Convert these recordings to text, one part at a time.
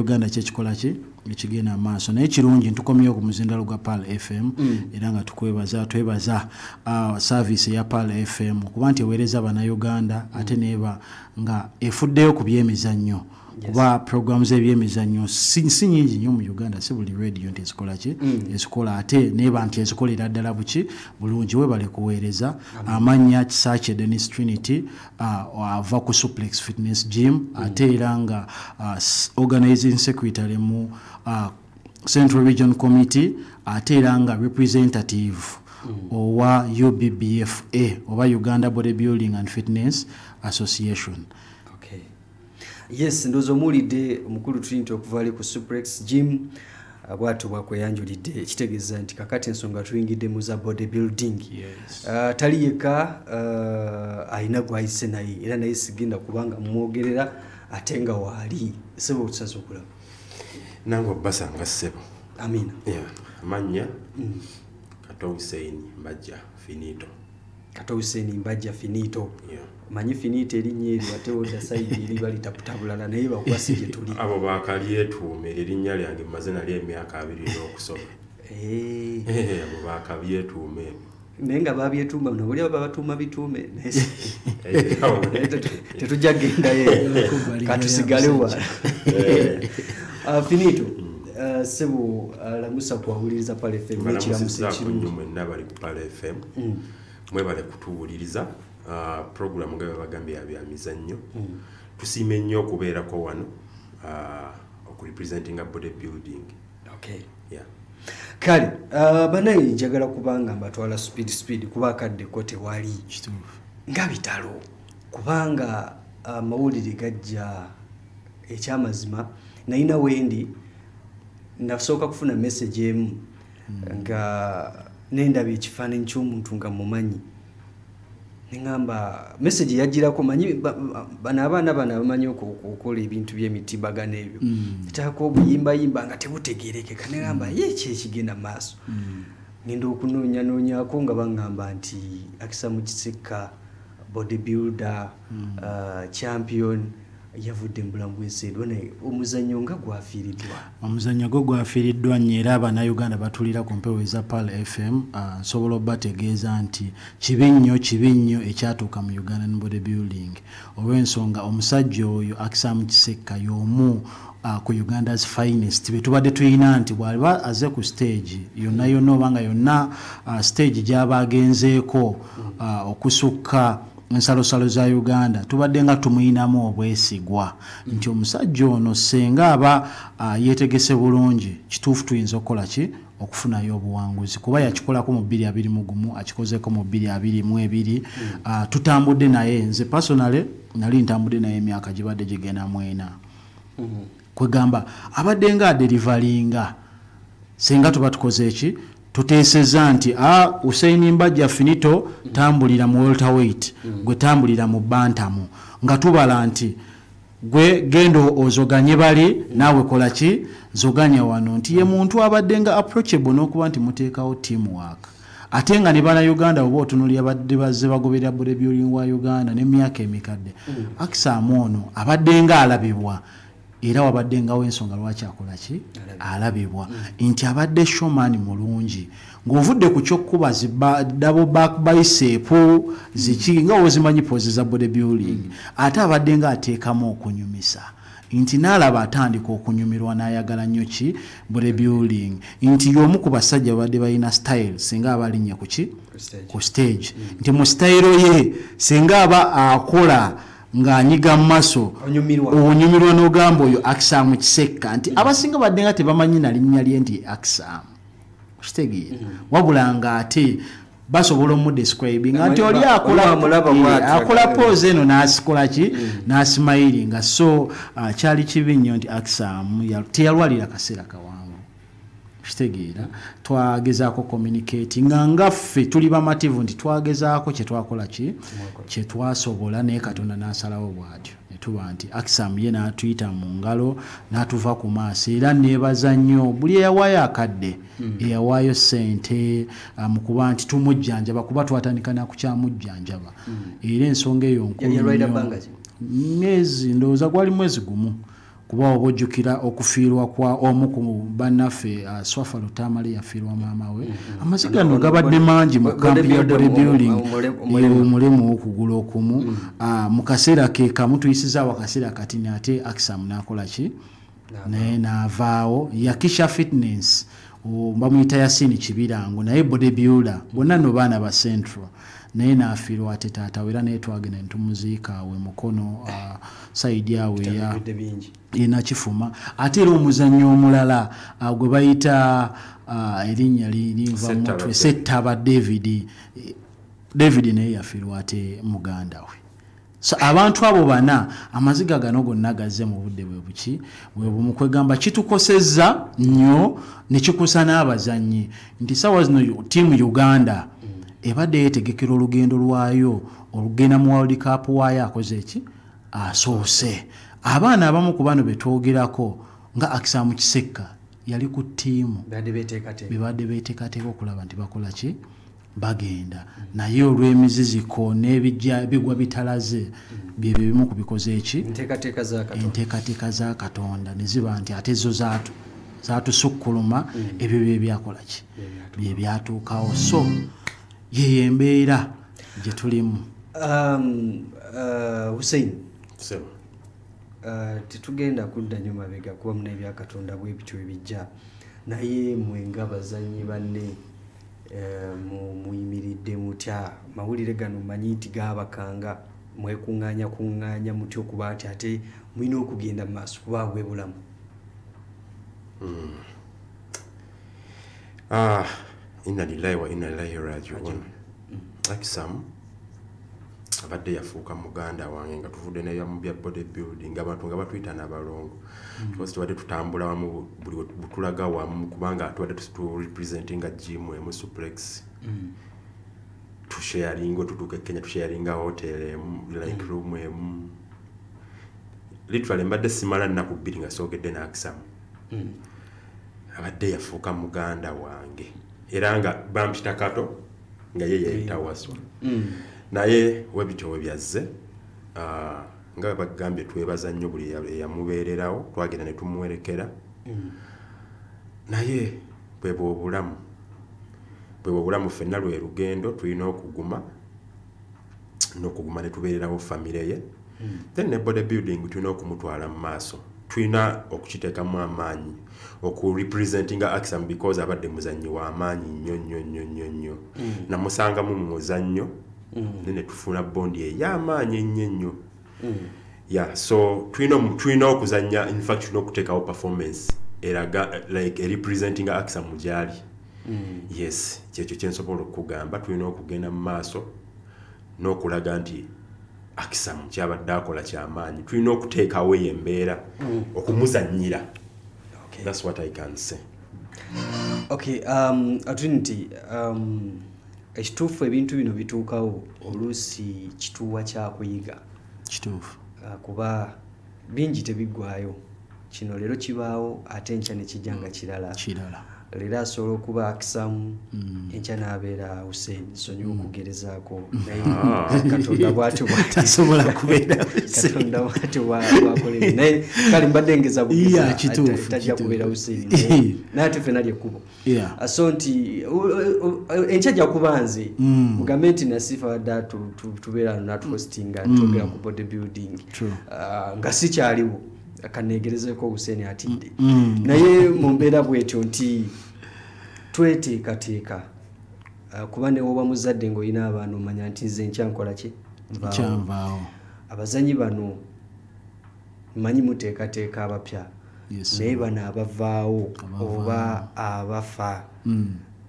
Bannayuganda kyekikola ki ekigenda maaso. Naye kirungi ntukomyewo ku muzindalo gwa Pearl FM, era nga tukwebaza, twebaza service eya Pearl FM okuba nti eweereza Bannayuganda, ate neeba nga efuddeyo ku byemizannyo, kuba programu z'ebyemizannyo si nyingi nnyo mu Uganda, si buli radio nti ezikola ki ezikola, ate neeba nti ezikolera ddala buki bulungi. Webale kuweereza. Amannya Kisaakye Dennis Trinity, ava ku Suplex Fitness Gym, ate era nga organizing secretary mu Central Region Committee, ate era nga representative owa UBBFA oba Uganda Bodybuilding and Fitness Association. Okay. Yes, ndowooza omuwulidde omukulu Trinity okuva ali ku Suplex Gym, bwatyo bwakweyanjulidde, ekitegeeza nti kakati ensonga tuyingidde mu za body building. Tali yekka, alina gwayise naye, era naye sigenda kubanga mumwogerera ate nga waali. Sebo, otusaze okulaba. Nange obbasanga, ssebo. Amina. Yeah. Amannya Kato Hussein Mbajja Finito. Kato Hussein Mbajja Finito. Yeah. Manyi Finito erinnya eryo, ate odda side eri balitaputa bulala, naye bakwasi gye tuli. Abo bakalyetuuma eryo erinnya lyange, mmaze nali emyaka 20 n'okusoma. Abo bakabyetuuma ebyo. Naye nga babyetuuma nobuli aba batuuma bituume, naye Eh, tetujja kugendayo, katusigale wa. Finito, sebo, lamusa kuwawuliriza Pearl FM n'ekiramuso Mbalamusizaako nnyo ekirungi. mwenna bali ku Pearl FM. Mwebale kutuwuliriza. Programu nga bebagambye ya byamizannyo. Tusiime nnyo okubeerako wano, okurepresentinga body building. Yeah. Kale, banaye njagala kubanga mbatwala speed speed, kuba akadde ko tewali. Nga bitalo, kubanga amawulire gajja. Ekyamazima nalina wendi nasooka kufuna message emu nga nendaba ekifaananyi ky'omuntu nga mumanyi, neŋŋamba message yagirako manyi bano abaana bano abamanyi okukola ebintu by'emitimbagano ebyo, etaako obuyimbayimba nga tebutegerekeka, neŋŋamba ye ki ekigenda mu maaso. Ngenda okunoonyanoonyako nga baŋŋamba nti Akisa Kisekka, bodybuilder, champion, yavudde mu bulamu bw'ensi eno, naye omuzannyo nga gwafiiriddwa. Omuzannyo gwo gwafiiriddwa nnyo, era Abannayuganda batulira ku mpewo eza Pearl FM, nsobola obbategeeza nti kibi nnyo, kibi nnyo ekyatuuka mu Ugandan bodybuilding, olw'ensonga omusajja oyo Akisa Kisekka y'omu ku Uganda's finest be tubadde tuyina, nti bw'aba aze ku stage yonna yonna oba nga yonna stage gy'aba agenzeeko okusukka ensalosalo za Uganda, tubadde nga tumuyinamu obwesigwa nti omusajja ono senga aba yeetegese bulungi, kituufu tuyinza okukola ki okufunayo obuwanguzi, kuba yakikolako mu 2021, akikozeeko mu 2022. Tutambudde naye, nze personally nali ntambudde naye emyaka gibadde gigenda mwena. Kwegamba abadde nga adeliveringa senga tuba tukoze eki tuteeseza nti a Hussein Mbajja Finito tambulira mu welterweight, gwe tambulira mu bantam, nga tubala nti gwe genda ozoganye bali, naawe kola ki zoganya wano, nti ye muntu abadde nga approachable n'okuba nti muteekawo teamwork, ate nga ne Bannayuganda oba otunulira badde bazze bagoberera bodybuilding wa Uganda n'emyaka emikadde, Akisaamu ono abadde nga alabibwa, era wabadde ngawo ensonga lwaki akola ki alabibwa, nti abadde showman mulungi ng'ovudde ku kyokkuba double back bicep ziki nga wozimanyi pose za bodybuilding, ate abadde nga ateekamu okunyumisa, nti n'alaba atandika okunyumirwa n'ayagala nnyo ki bodybuilding, nti y'omu ku basajja babadde balina style singa aba alinnya ku ki ku stage, nti mu style ye singa aba akola ng'anyiga mu maso Onyumirwa. Onyumirwa n'ogamba oyo Akisaamu Kisekka, nti abasinga badde nga tebamanyi na linnya lye nti Akisaamu, okitegeera, wabula ng'ate basobola omudescribinga nti oli akola Oli amulaba bw'atyo. Akola pose eno n'asikola ki n'asmilinga. So kyali kibi nnyo nti Akisaamu teyalwalira kaseera kawanvu, kitegeera. Twagezaako communicate nga ngaffe tuli bamativu nti twagezaako kyetwakola ki kyetwasobola, naye Katonda n'asalawo bw'atyo netuba nti Akisam ye n'atuyita mu ngalo n'atuva ku maaso. Era neebaza nnyo buli eyawaayo akadde, eyawaayo ssente mu kuba nti tumujjanjaba, kuba twatandika nakukyamujjanjaba, era ensonga eyo nkulu Yalwalira nnyo. bbanga ki? Myezi, ndowooza gwali mwezi gumu, Kuba oba ojjukira okufiirwa kwa omu ku bannaffe, Swafa Lutamale, yafiirwa maama we. Amaziga no gabadde mangi mu kampi ya bodybuilding, omulemu w'okugulu okumu. Mu kaseera ke kamu tuyisizaawo akaseera katini, ate Akisam n'akola ki, naye n'avaawo. Yakisha Fitness, bamuyita Yasini Kibirango, naye bodybuilder, bonna no baana ba Central, naye n'afiirwa ate taata we, era naye twagenda ne tumuziika awe Mukono, side awe ya enakifuma. Ate era omuzannyo omulala gwe bayita, erinnya linva mutwe, Settaba David. David naye yafiirwa ate muganda we. So abantu abo bana, amaziga gano gonna gazze mu budde bwe buki bwe bumu. Kwegamba kitukosezza nnyo ne kikusa n'abazannyi nti sawa zino ttiimu Uganda ebadde yeetegekera olugendo lwayo olugenda mu World Cup waayo akoze eki asoose. Abaana abamu ku bano betwogerako nga Akisamu Kisekka yali ku ttiimu, bebadde beteekateeka okulaba nti bakola ki, bagenda, naye olw'emiziziko n'ebijja bigwa bitalaze, byebyo ebimu ku bikoze eki enteekateeka za Katonda ne ziba nti ate zo zatusukkuluma. Ebyo bye byakola ki, bye byatuukawo. So yeyo embeera gye tulimu. Hussein, tetugenda kudda nnyo mabega kuba muna ebyakatonda bwe bityo ebijja, naye mwe nga bazannyi banne muyimiridde mutya? Mawulire gano manyi nti gaabakanga, mwekuŋŋaanya kuŋŋaanya mutya okuba nti ate mulina okugenda mu maaso kuba bwe bulamu? Inna lillahi wa inna ilaihi rajiun. Akisamu abadde yafuuka muganda wange nga tuvudde naye mu bya body building, abantu nga batuyita n'abalongo, because tubadde tutambula wamu buli butulaga wamu, kubanga tubadde tu representinga gym emu, Suplex. Tusharinga, tutuuka e Kenya tusharinga hotel emu, like room emu. Literally mbadde simala nnaku 2 nga soogedde n'Akisamu. Abadde yafuuka muganda wange, era nga bampita Kato nga ye yeyita Waswa. Naye webityo webyazze, nga bagambye, twebaza nnyo buli eyamubeererawo, twagenda ne tumuwerekera. Naye bwebwe obulamu, bwebwe obulamu, ffenna lwe lugendo, tulina okuguma n'okuguma ne tubeererawo famire ye. Then ne body building tulina okumutwala mu maaso, tulina okukiteekamu amaanyi okurepresentinga Akisam, because abadde muzannyi w'amaanyi nnyo nnyo nnyo nnyo nnyo. Namusangamu mu muzannyo ne tufuna bond ey'amaanyi ennyo ennyo. Yeah, so tulina okuzannya, in fact tulina okuteekawo performance eraga like representing Akisam gyali. Yes, kyekyo kyensobola okugamba, tulina okugenda mu maaso n'okulaga nti Akisam kyabadde akola kyamaanyi, tulina okuteekawo eyo embeera okumuzannyira. That's what I can say. Okay, Trinity, ekituufu ebintu bino bituukawo oluusi kituwa kyakuyiga. Kituufu. Kuba bingi tebiggwayo, kino leero kibaawo ate enkya ne kijja nga kirala. Kirala. Leero asobola okuba Akisamu, enkya n'abeera Hussein. Nsonyiwa okugerezaako, naye Katonda bw'atyo tasobola kubeera Katonda bw'atyo bw'akola, naye kale mbadde ngeza bugeza, tajja kubeera Hussein, naye ate ffenna lyekkubo. So nti enkya ajja kuba nze, mugambe nti Nasifa badde tubeera ano natuhostinga twogera ku body building, nga sikyaliwo, kaneegerezeeko Hussein atidde. Naye mu mbeera bwetyo nti tweteekateeka, kuba ne woba muzadde ng'olina abaana omanya nti nze nkya nkola ki, nvaawo. Abazanyi bano mmanyi muteekateeka abapya, naye bano abavaawo oba abafa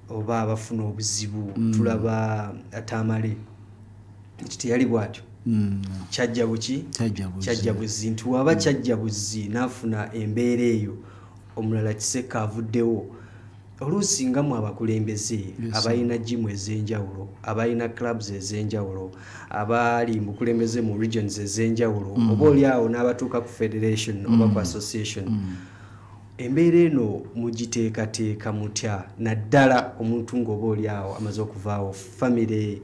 oba abafuna obuzibu, tulaba Atamale nti teyali bw'atyo, kyajja buki, kyajja buzi, nti waba kyajja buzi n'afuna embeera eyo, omulala Kisekka avuddewo. Oluusi nga mu abakulembeze abalina gym ez'enjawulo, abalina clubs ez'enjawulo, abali mu bukulembeze mu regions ez'enjawulo, oba oli awo n'abatuuka ku federation oba ku association, embeera eno mugiteekateeka mutya, naddala omuntu ng'oba oli awo amaze okuvaawo, famire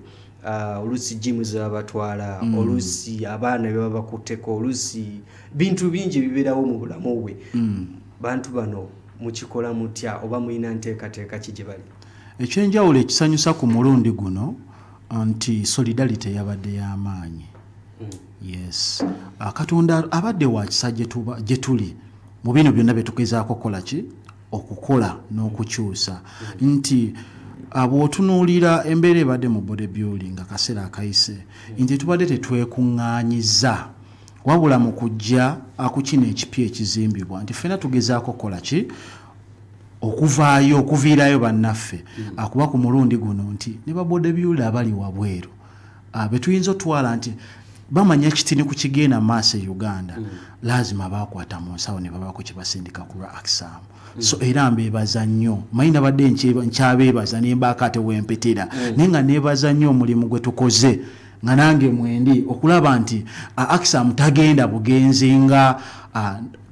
Oluusi gym zebabatwala, oluusi abaana bebaba bakutteko, oluusi bintu bingi ebibeerawo mu bulamu bwe. Bantu bano mukikola mutya oba mulina nteekateeka ki gye bali? Ekyenjawulo ekisanyusa ku mulundi guno nti solidarity yabadde y'amaanyi. Yes, Katonda abadde wa kisa gye tuli mu bino byonna bye tugezaako okukola ki, okukola n'okukyusa. Nti bw'otunuulira embeera ebadde mu body building akaseera akayise, nti tubadde tetwekuŋŋaanyiza, wabula mu kujja ku kino ekipya ekizimbibwa nti ffenna tugezaako okukola ki, okuvaayo, okuviirayo bannaffe. Akuba ku mulundi guno nti ne ba body builder abali wabweru be tuyinza otwala nti bamanya kitini ku kigenda maaso e Uganda, lazima bakwata mu nsawo ne babaako kye basindika ku lwa Akisaamu. So era mbeebaza nnyo, manyi nabadde nkyabeebaza ne mbaako ate wempetera, naye nga neebaza nnyo omulimu gwe tukoze nga nange mwendi okulaba nti Akisaamu tagenda bugenzi nga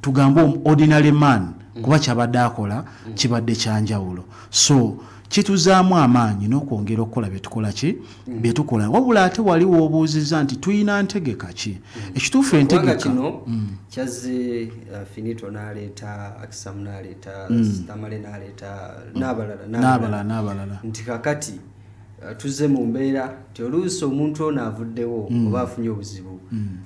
tugambe ordinary man, kuba kyabadde akola kibadde kyanjawulo. So kituzaamu amaanyi n'okwongera okukola byetukola ki, byetukola. Wabula ate wali w'obuuzizza nti tulina ntegeka ki ekituufu, Kubanga entegeka kino kyazze, Finito n'aleeta Akisam, n'aleeta Tamale, n'aleeta n'abalala. N'abalala, n'abalala. Nti kakati tuzze mu mbeera ti oluusi omuntu ono avuddewo oba afunye obuzibu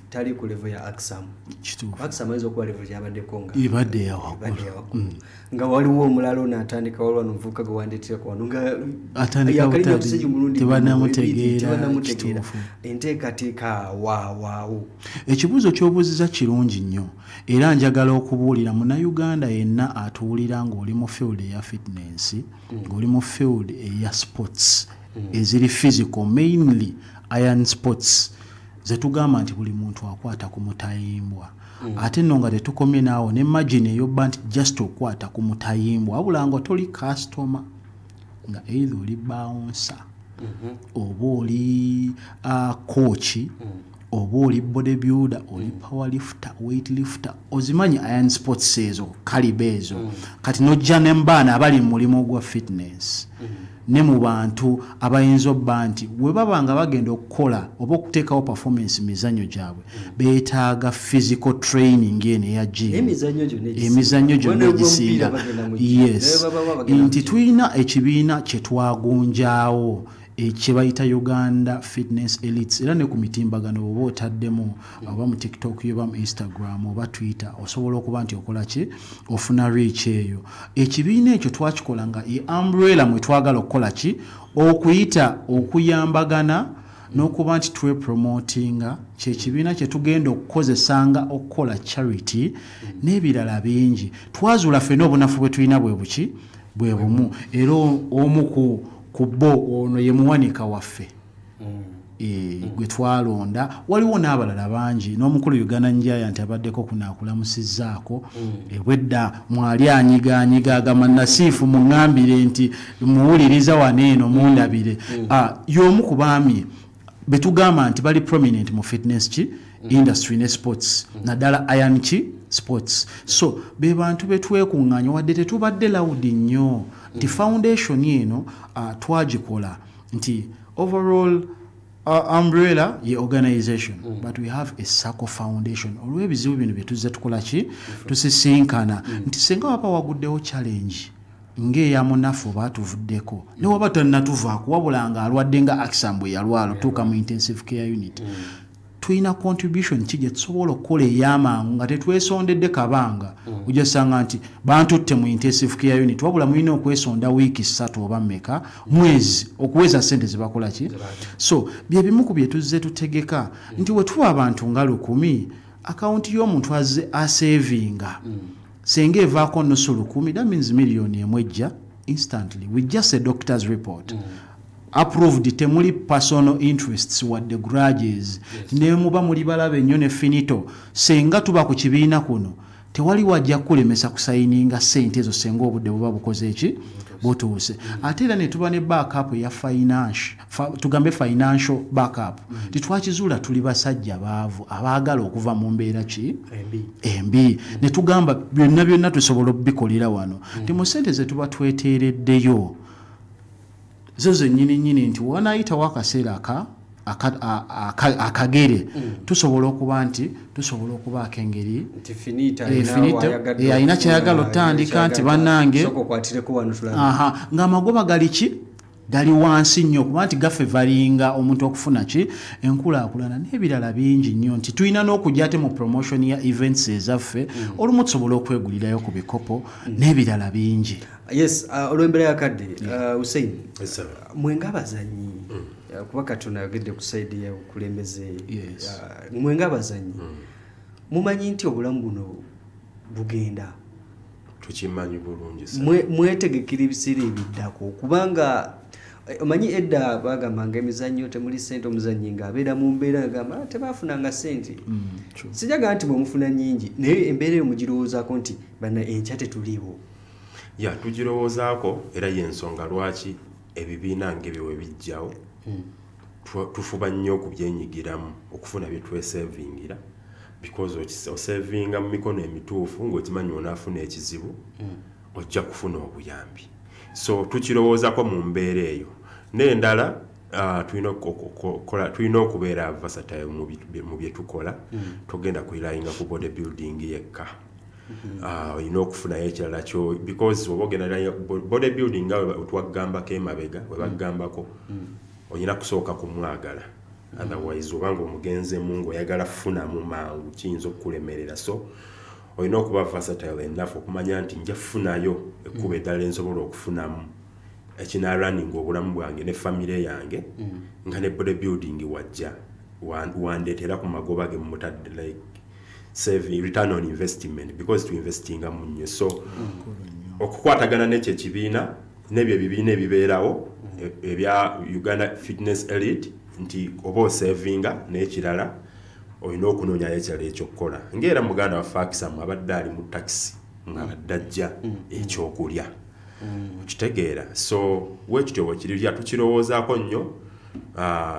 tali ku level ya Akisam. Kituufu. Akisam ayinza okuba level gyabaddeko nga ebadde yawaggulu. Ebadde yawaggulu, nga waliwo omulala ono atandika, waliwo ono omuvubuka gwe wandeeterako wano nga atandika yakalinnya butali, okusajja omulundi gumu, tebannamutegeera, ebiri, tebannamutegeera. Kituufu. Enteekateeka waawaawo? Ekibuuzo ky'obuuziza kirungi nnyo, era njagala okubuulira munnayuganda yenna atuwulira ng'oli mu field eya fitness, ng'oli mu field eya sports eziri physical, mainly iron sports zetugamba nti buli muntu akwata ku mutayimbwa. Ate nno nga tetukomye naawo ne margin eyobba nti just okwata ku mutayimbwa, wabula nga toli customer, nga either oli bouncer oba oli coach oba oli bodybuilder, oli powerlifter, weightlifter, ozimanyi iron sports ezo, caliber ezo. Kati nojja ne mubaana abali mu mulimu gwa fitness ne mu bantu abayinza obba nti bwe baba nga bagenda okukola oba okuteekawo performance mizannyo gyabwe, beetaaga physical training eno eya gym. Emizannyo gyonna egisinga. Emizannyo gyonna Bona ogw'omupiira egisinga. bagenda mu gym. Yes. Ne baba bagenda mu Nti gym. tulina ekibiina kye twagunjaawo kye bayita Uganda Fitness Elites, era ne ku mitimbagano oba otaddemu oba mu TikTok oba mu Instagram oba Twitter, osobola okuba nti okola ki, ofuna reach eyo. Ekibiina ekyo twakikola nga ye umbrella mwe twagala okukola ki, okuyita okuyambagana n'okuba nti twepromotinga. Kyekibiina kye tugenda okukozesanga okukola charity n'ebirala bingi. Twazuula ffenna obunafu bwe tulina bwe buki, bwe bumu, era omu ku bo ono ye muwanika waffe gwe twalonda. Waliwo n'abalala bangi, n'omukulu Uganda Njaya nti abaddeko kuno akulamusizzaako. Ebwedda mwali anyigaanyiga agamba, "Nasiifu muŋŋambire nti muwuliriza wano eno mundabire." Y'omu ku baami betugamba nti bali prominent mu fitness ki industry ne sports, naddala iron ki sports. So be bantu betwekuŋŋaanya, wadde tetubadde loud nnyo nti foundation eno twagikola nti overall umbrella ye organization, but we have a circle foundation olw'ebizibu bino bye tuzze tukola ki, tusisinkana nti senga waba waguddewo challenge ng'eya munafu oba atuvuddeko, ne waba tannatuvaako, wabula nga alwadde nga Akisam bwe yalwala otuuka mu intensive care unit, tulina contribution ki gye tusobola okukola ey'amangu nga tetwesondedde kabanga? Ojja sanga nti bantutte mu intensive care unit, wabula mulina okwesonda wiiki 3 oba mmeka, mwezi, okuweza sente zebakola ki. So bye bimu ku bye tuzze tutegeka nti we tuba abantu nga 1,000, akawunti y'omuntu azze asevinga, senga evaako nusu lukumi, that means miliyoni 1 ejja instantly with just a doctor's report approved. Temuli personal interests wadde grudges. Ne muba muli balabe nnyo ne Finito, senga tuba ku kibiina kuno tewali wajja kukulemesa kusayininga sente ezo senga obudde buba bukoze eki, butuuse. Ate era ne tuba ne backup eya finance, tugambe financial backup. Titwakizuula tuli basajja baavu abaagala okuva mu mbeera ki embi. Embi. Ne tugamba byonna byonna tusobola okubikolera wano nti mu sente ze tuba tweteereddeyo. zo zennyini nnyini nti wanaayitawo akaseera akagere tusobola okuba nti tusobola okubaako engeri nti Finita alina kyayagala otandika nti bannange ng'amagoba gali ki gali wansi nnyo kuba nti gafevalinga omuntu okufuna ki enkulaakulana n'ebirala bingi nnyo nti tulina n'okujja ate mu promotion ya events ezaffe olumu tusobola okwegulirayo ku bikopo n'ebirala bingi. Yes, olw'embeera yakadde Hussein, mwenga abazannyi kuba Katonda ayogedde ku sayidi y'obukulembeze, mwenga abazannyi mumanyi nti obulamu buno bugenda, tukimanyi bulungi, mwetegekera ebiseera ebiddako kubanga omanyi edda bagambanga emizannyo temuli ssente, omuzannyi ng'abeera mu mbeera agamba tebafunanga ssente. Sijaga nti bwe mufuna nnyingi, naye embeera eyo mugirowoozaako nti bana enkya tetuliiwo. Ya, tugirowoozaako era y'ensonga lwaki ebibiina ng'ebyo we bijjawo tufuba nnyo okubyenyigiramu okufuna bye twesevingira, because osevinga mu mikono emituufu ng'okimanyi onaafuna ekizibu ojja kufuna obuyambi. So tukirowoozako mu mbeera eyo. N'endala tulina okubeera versatile mu bye tukola. Togenda kurelyinga ku body building yekka, olina okufunayo ekirala kyo, because oba ogenda body building nga twagambako emabega we bagambako olina kusooka kumwagala, otherwise obanga omugenzemu ng'oyagala kufunamu mangu kiyinza okukulemerera. So olina okuba versatile enough okumanya nti nja kufunayo ekkubo eddala ensobola okufunamu ekinarunninga obulamu bwange ne famire yange nga ne body building wajja wandeetera ku magoba ge mutadde, like saving, return on investment, because tuinvestinga mu nnyo. So okukwatagana n'ekyo ekibiina n'ebyo ebibiina ebibeerawo ebya Uganda Fitness Elite nti oba osevinga n'ekirala olina okunoonyayo ekirala ekyokukola, ngaera muganda waffe Akisamu abadde ali mu takisi ng'abadde ajja ekyokulya, okitegeera? So wekityo bwekiri, tukirowoozaako nnyo.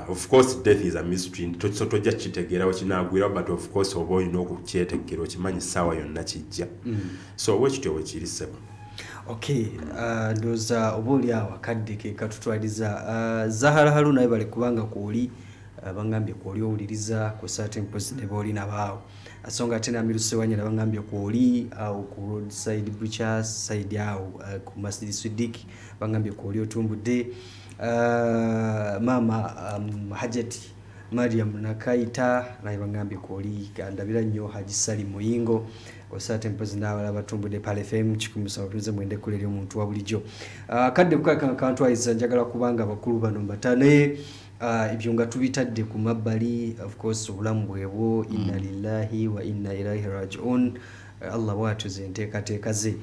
Of course death is a mystery, so tojja kukitegeera wekinagwirawo, but of course oba olina okukyetegekera okimanyi essaawa yonna kijja. So wekityo bwekiri, ssebo. Okay, ndowooza oba oli awo akadde ke katutwaliza. Zahara Haruna, webale kubanga kwoli, bangambye kwoli owuliriza ku saate mpozi ne booli nabaawo, so nga ate Namiru Sewanyana bangambye kwoli awo ku Roadside Butchers side awo, ku Masjid Sidik bangambye kwoli otumbudde. Maama Hajati Mariam Nakaita naye bangambye kwoli, ndabira nnyo Haji Salim Muyingo osaate mpozi n'abalala batumbudde Pal FM 179 ekkula eri omuntu wa bulijjo. Kadde kantwaliza, njagala kubanga abakulu bano mbata naye ebyo nga tubitadde ku mabbali. Of course obulamu bwebwo, inna lillahi wa inna ilaihi rajiun. Allah bwatuze enteekateeka ze.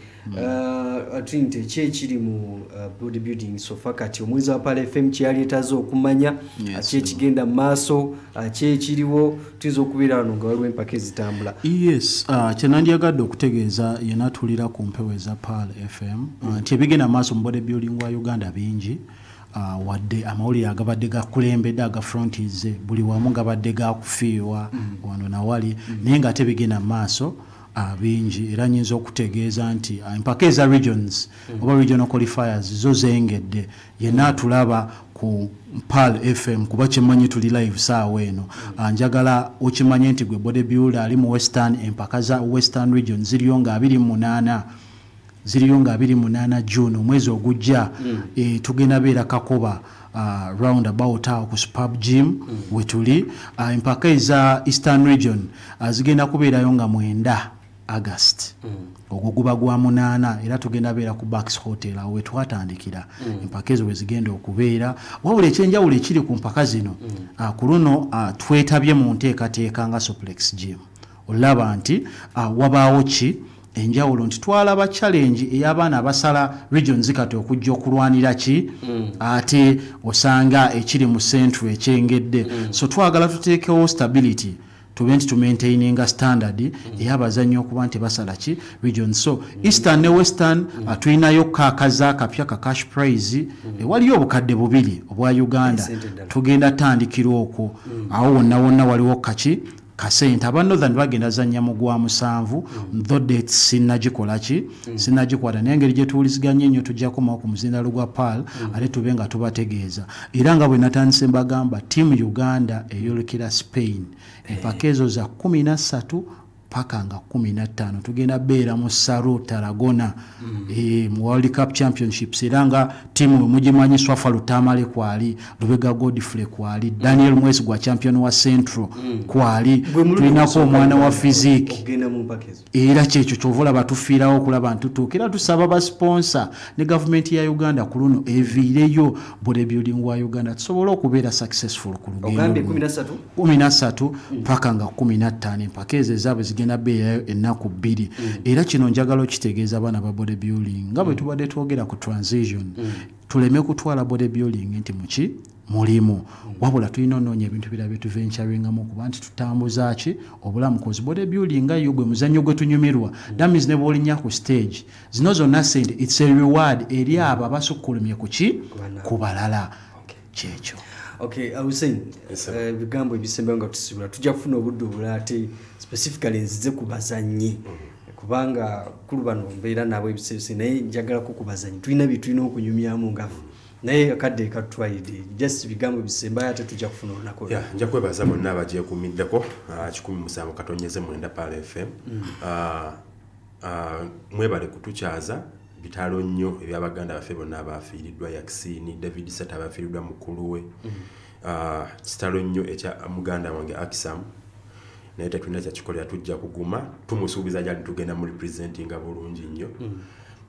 Trinity, ki ekiri mu body building so far kati omwezi wa Pal FM kyeyali okumanya? Ki ekigenda mu maaso? Ki ekiriwo? Tuyinza okubeera wano nga waliwo empaka ezitambula. Yes, kyenandyagadde okutegeeza yena atulira ku mpewo eza Pal FM nti ebigenda mu maaso mu body building wa Uganda bingi. Wadde amawulire agabadde gakulembedde aga frontis buli wamu gabadde gakufiirwa wano nawali, naye nga ate bigenda mu maaso bingi. Era nyinza okutegeeza nti empaka eza regions oba regional qualifiers zo zengedde. Yenna atulaba ku Pal FM, kuba kyemmanyi tuli live saawa eno, njagala okimanye nti gwe body builder ali mu Western, empaka za Western Region ziriyo nga 28, ziriyo nga 28 June omwezi ogujja. Tugenda beera Kakoba roundabout awo ku Spab Gym wetuli. Empaka eza Eastern Region zigenda kubeerayo nga 9 August, ogwo guba gwa 8, era tugenda beera ku Bax Hotel awo wetwatandikira. Empaka ezo wezigenda okubeera. Wabula ekyenjawulo ekiri ku mpaka zino, ku luno twetabye mu nteekateeka nga Suplex Gym. Olaba nti wabaawo ki enjawulo nti twalaba challenge ey'abaana abasala regions kati okujja okulwanira ki, ate osanga ekiri mu central ekyengedde. So twagala tuteekewo stability, tube nti tumaintaininga standard ey'abazannyi okuba nti basala ki region. So Eastern ne Western, tulinayo kaakaza akapya ka cash prize, waliyo 2000 obwa Uganda. Esente ddala. Tugenda tandikira okwo awo wonna wonna waliwo kaki Kasente aba Northern bagenda zannya mu gwa 7, though dates sinnagikola ki, sinnagikwata, naye engeri gye tuwuliziganya ennyo tujja kukomawo ku muzindalo gwa Pearl, ate tube nga tubategeeza. Era nga bwe natandise mbagamba, ttiimu Uganda eyolekera Spain empaka ezo za 13 paka nga 15, tugenda beera mu Saru Tarragona, mu World Cup Championships. Era nga ttiimu mugimanyi, Swafa Tamale kwali, Lubega Godfrey kwali, Daniel Mwesigwa champion wa Central kwali, Gwe mulundi tulinako ogusooka omwana wa physique. Okugenda mu mpaka ezo. Era kyekyo kyova olaba tufiirawo okulaba ntutuuka. Era tusaba basponsa ne gavumenti ya Uganda ku luno eviireyo bodybuilding wa Uganda tusobole okubeera successful ku lugendo Ogambye luno. 13? 13 paka nga 15, empaka ezo ezaabwe zigenda beerayo ennaku 2. Era kino njagala okitegeeza abaana ba bodybuilding, nga bwe tubadde twogera ku transition, tuleme kutwala bodybuilding nti muki mulimu, wabula tulina onoonya ebintu birala byetuventuringamu okuba nti tutambuza ki obulamu, cause bodybuilding nga yo gwe muzannyo gwe tunyumirwa. That means ne bw'olinnya ku stage, zino zonna sente, it's a reward eri abo abasukkulumye ku ki, ku balala. Kyekyo. Okay, Hussein, Yes, sir. Ebigambo ebisembayo nga tusibula, tujja kufuna obudde obulala, ate specifically nzize ku bazannyi, kubanga kulu bano mbeera nabo ebiseebise, naye njagalako ku bazannyi, tulina bye tulina okunyumyamu nga ffe, naye akadde katutwalidde. Just bigambo bisembayo, ate tujja kufuna olunaku olulala. Yeah, nja kwebaza bonna abagyekuumiddeko 107.9 Pearl FM. Mwebale kutukyaza. Bitalo nnyo ebyabaganda baffe bonna abafiiriddwa, Yakisini David Sata abafiiriddwa mukulu we. Kitalo nnyo ekya muganda wange Akisam, naye tetulina kyakikolera, tujja kuguma, tumusuubiza gyali tugenda mu representinga bulungi nnyo.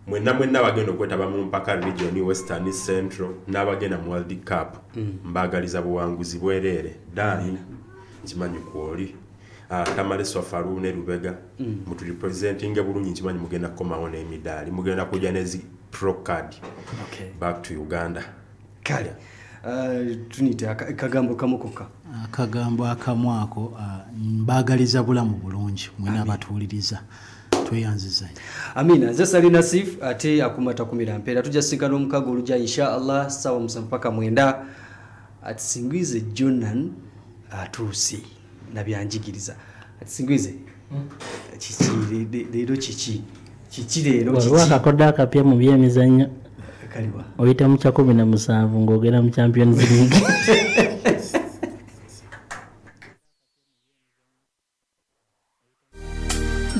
Mwenna mwenna abagenda okwetaba mu mpaka region, Western, Central, n'abagenda mu World Cup, mbaagaliza buwanguzi bwereere. Dani, nkimanyi kwoli, Tamale, Swafaru ne Lubega, muturepresentinge bulungi, nkimanyi mugenda kukomawo n'emidaali, mugenda kujja nezi pro card back to Uganda. Kale, tunite akagambo kamu kokka. Akagambo akamu ako, mbaagaliza bulamu bulungi mwena abatuwuliriza, tweyanziza. Amina. Nze Sali Nasif, ate akuma takumira mpeera. Tujja sinkana omukago olujja insha Allah ssaawa 7 paka 9. Atisingwize Jonan atuuse nabyanjigiriza. Atisingwize, kiki leero, kiki kiki leero? Waliwo Kiki? Akakodde akapya mu byemizannyo. Kaliwa? Oyita mu kya 17 ng'ogenda mu Champions League.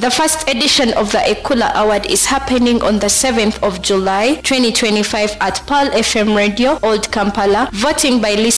The first edition of the Ekula Award is happening on the 7th of July 2025 at Pearl FM Radio, Old Kampala. Voting by listeners.